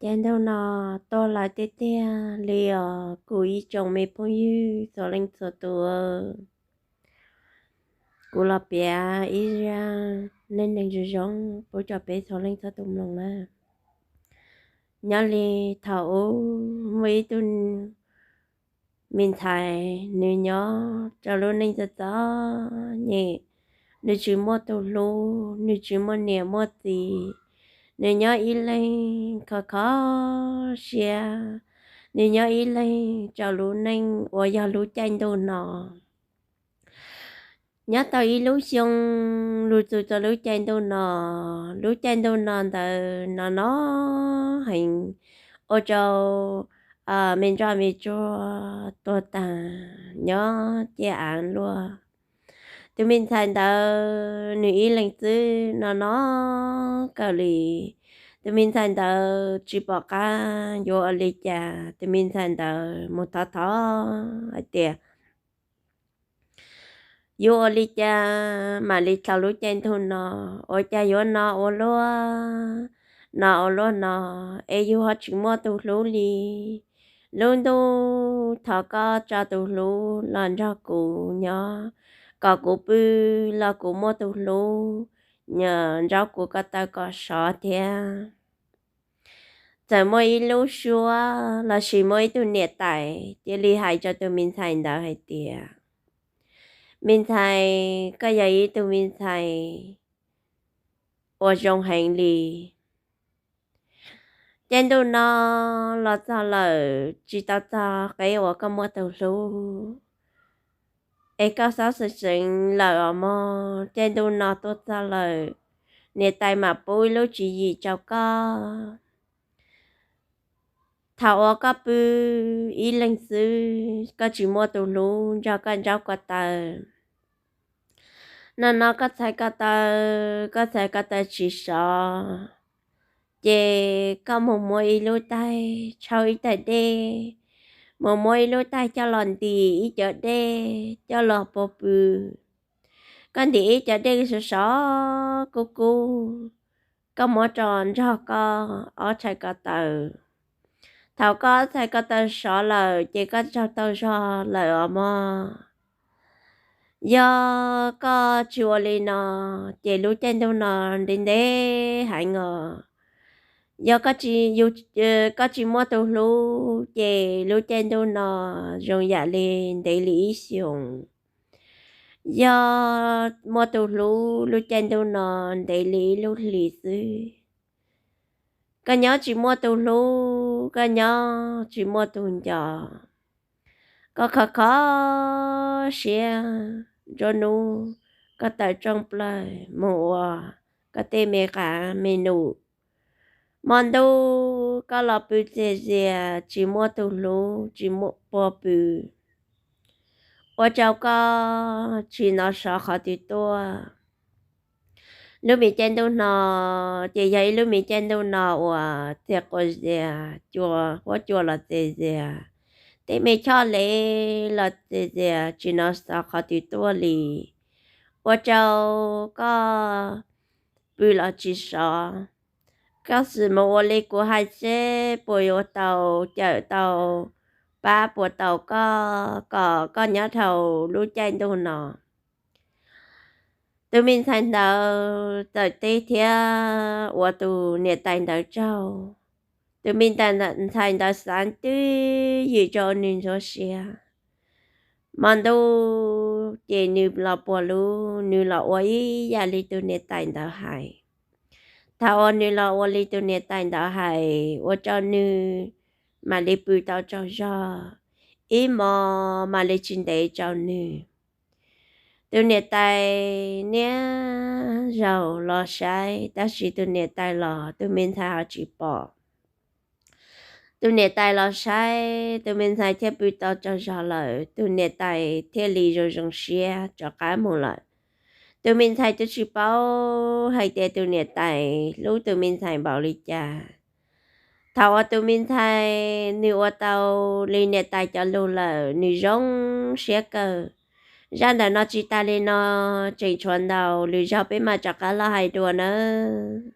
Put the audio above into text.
Ces ntu no tuaj lawm tiag tiag li os kuv ib tsoom me phooj ywg txhua leej txhua tus. Kuv los piav ib zaj neej neeg zoo zoo pub rau peb txhua leej txhua tus mloog na. Nyob li thaum ub muaj ib tug me ntxhais, nws nyob rau lub neej txom txom nyem, nws tsis muaj tus hlub, nws tsis muaj niam muaj txiv, nws nyob ib leeg kho kho siab, nws nyob ib leeg rau lub neej uas yog lub caij ntuj no. Nyob tau ib lub xyoo, lug txug rau lub caij ntuj no, lub caij ntuj no ntawd no no heev, ua rau me nroj me tsuag tuag taag nyob ciaj av luaj. Tus me ntxhais ntawd nws ib leeg xwb no no kawg li. Tus me ntxhais ntawd tsis pom qab yuav ua li cas, tus me ntxhais ntawd mus thov thov hais tias yuav ua li cas mam li dlhau lub caij ntuj no, ua cas yuav no ua luaj, no ua luaj no, es yug ho tsis muaj tus hlub li. Lub ntuj, thov koj tso tus hlub los nrog kuv nyob, kom kuv pw los kuv muaj tus hlub nyob nraub kuv ko taw kom sov thiab. Txawm muaj ib lub suab lossis muaj ib tug niam tais cia li hais rau tus me ntxhais ntawd hais tias, me ntxhais, koj yog ib tug me ntxhais uas zoo heev li. Caij ntuj no los txog lawm tsis tau txog qeb uas koj muaj tus hlub, es koj xob xeev xeev lawm os mog. Caij ntuj no tuaj txog lawm, niam tais mam pub ib lub tswv yim rau koj. Thaum uas koj pw ib leeg xwb, koj tsis muaj tus hlub nrog koj nraub ko taw, no no koj txhais ko taw, koj txhais ko taw tsis sov, ces koj mus muab ib lub taig, tshau ib taig dej, mus muab ib lub taig coj los ntim ib cov dej coj los puag pw. Koj ntim ib cov dej sov sov kub kub, koj muab rau nrog koj ob tshais ko taw. Thaum koj ob tshais ko taw sov lawm ces koj tsaug tau zog lawm os mog. Yog koj tsis ua li no, ces lub caij ntuj no ntev ntev heev os. Yog koj tsis, yus, koj tsis muaj tus hlub, ces lub caij ntuj no zoo yam li ntev li ib xyoos. Yog muaj tus hlub, lub caij ntuj no ntev li ib lub hlis xwb. Koj nyob tsis muaj tus hlub, koj nyob tsis muaj tus nco, koj khov kho siab, nruab hnub koj tawm rooj plaws mus ua koj tej me qav me num. Hmo ntuj koj los pw txias zias tsis muaj tus hlub tsis muaj puag pw, ua rau koj tsis hnov sov qhov twg tuaj. Lub me caij ntuj no ces yog ib lub me caij ntuj no uas txias quas zias, cua, huab cua los txias zias, tej me choj lev los txias zias tsis hnov sov qhov twg tuaj li, ua rau koj pw los tsis sov. Koj xwm mus ua li kuv hais seb puas yuav tau cawm tau pab puas tau koj kom koj nyob dhau lub caij ntuj no. Tus me ntxhais ntawd txawm teb thiab ua tus niam tais ntawd tsaug. Tus me ntxhais ntawd xav twj ywm rau nws ntxhua siab. Hmo ntuj ces nws los puag lub, nws los ua ib yam li tus niam tais ntawd hais. Thaum uas nws los ua li tus niam tais ntawd hais ua rau nws mam li pw tau tsaug zog, ib hmos mam li tsis ntev rau nws. Tus niam tais niaj zaus los saib, tab sis tus niam tais los tus me ntxhais ho tsis pom. Tus niam tais los saib, tus me ntxhais thiaj pw tau tsaug zog lawm, tus niam tais thiaj li zoo zoo siab rov qab mus lawm. Tus me ntxhais twb tsis paub hais tias tus niam tais hlub tus me ntxhais npaum li cas. Thaum uas tus me ntxhais nws ua tau li niam tais cov lus lawm, nws zoo siab kawg. Zaj ntawm no tsis tas li no, tseem tshuav ntau, lwm zaug peb mam rov qab los hais dua nawb.